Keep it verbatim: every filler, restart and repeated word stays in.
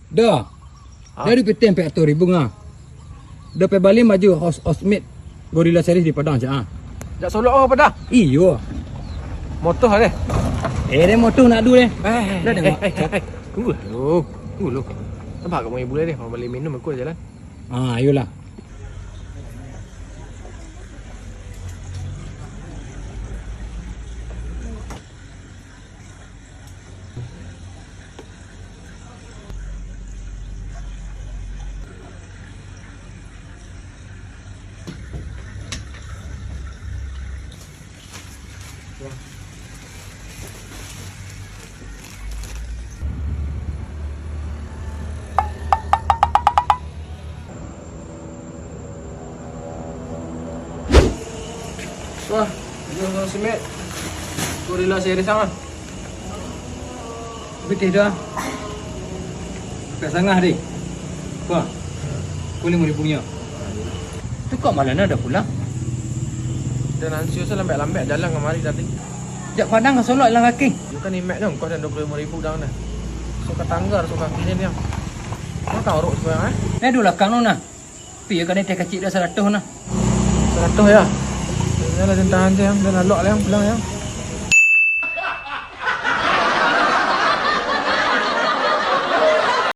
Dah. Ah. Dah di P T M empat ratus ribu ngah. Dah pai bali baju house, house made Gorilla Series di Padang cak ah. Jak Solok apa dah? Iyo. Motor deh. Eh, deh motor nak dulu deh. Eh, dah eh, tengok. Eh, eh, eh. Tunggu dulu. Tunggu dulu. Nampak kamu ibu deh, mau beli minum aku jalan. Ah, ayolah. Wah, jual semen. Gorilla Series sama. Pitih tu ah. Pakai sangah deh. Wah. Ko limo ribu nyo. Tu kok malam ni dah pulang? Dan ansio sa lambek-lambek jalan kamari tadi. Jak Padang ka Solok ilang kaki. Yo kan imek nyo ongkoh dan duo puluah limo ribu dang dah. So ka tangga, so kaki ni diang. Kau tahu ruk sekarang eh? Eh, duo lakang tu nah. Tapi yo kadang teh kacik dah saratus nah. Saratus yo? Yo lah, jangan tahan se, yang. Dan alok lah, yang pulang, yang.